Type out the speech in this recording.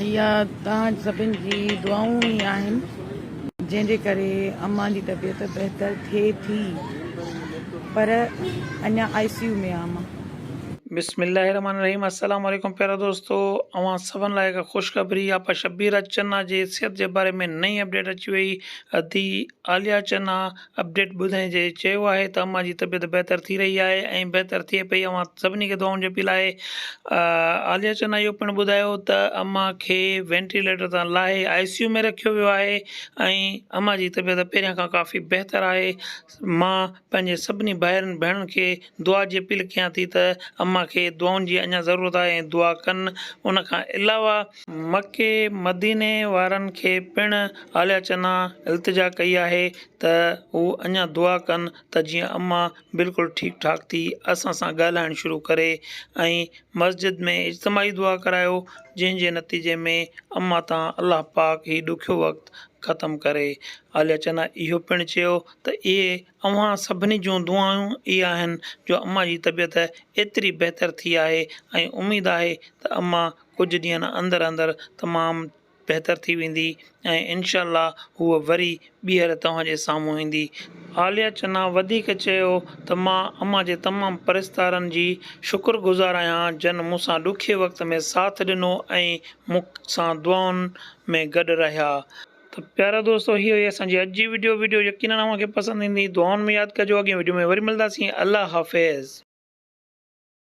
اها توهان سڀن جي دعائون ئي آهن جنهن جي ڪري امان جي طبيعت بهتر ٿئي ٿي پر اڃا آء سي يو ۾ آ امان. بسم الله الرحمن الرحيم السلام عليڪم پيارا دوستو اوهان سڀن لاء هڪ خوشخبري آپا شبيره چنا جي صحت جي باري ۾ نئين اپڊيٽ اچي وئي ادي عاليه چنا اپڊيٽ ٻڌائيندي چيو آهي ته امان جي طبيعت بهتر ٿي رهي آهي ۽ بهتر ٿئي پئي اوهان سڀني کي دعائن جي اپيل آهي عاليه چنا اهو پڻ ٻڌايو ته امان کي وينٽيليٽر تان لاهي آء سي يو ۾ رکيو ويو آهي ۽ امان جي طبيعت پهريان کان ڪافي بهتر آهي مان پنهنجي سڀني ڀائرن ڀيڻن کي دعا جي اپيل ڪيان ٿي ته امان کي دعائن جي اڃا ضرورت آهي ۽ دعا ڪن ان کان علاوه مڪي مديني وارن کي پڻ عاليه چنا التجا ڪئي آهي ته هو اڃا دعا ڪن ته جيئن امان بلڪل ٺيڪ ٺاڪ ٿي اسان سان ڳالهائڻ شروع ڪري ۽ مسجد ۾ اجتماعي دعا ڪرايو جنهن جي نتيجي ۾ امان تان الله پاڪ هي ڏکيو وقت ختم ڪري. عاليه چنا اهو پڻ چيو ته اهي اوهان سڀني جون دعائون ئي آهن جو امان جي طبيعت ايتري بهتر ٿي آهي ۽ اميد آهي ته امان ڪجهه ڏينهن اندر اندر تمام بهتر ٿي ويندي ۽ انشاء الله هوء وري ٻيهر توهان جي سامهون ايندي. عاليه چنا وڌيڪ چيو ته مان امان جي تمام پرستارن جي شڪر گذار آهيان جن مون سان ڏکي وقت ۾ ساٿ ڏنو ۽ مون سان دعائن ۾ گڏ رهيا. ته پيارا دوستو هي هئي اسان جي اڄ جي وڊيو وڊيو يقينن اوهان کي پسند ايندي دعائن ۾ ياد ڪجو اڳئين وڊيو ۾ وري ملداسين الله حافظ.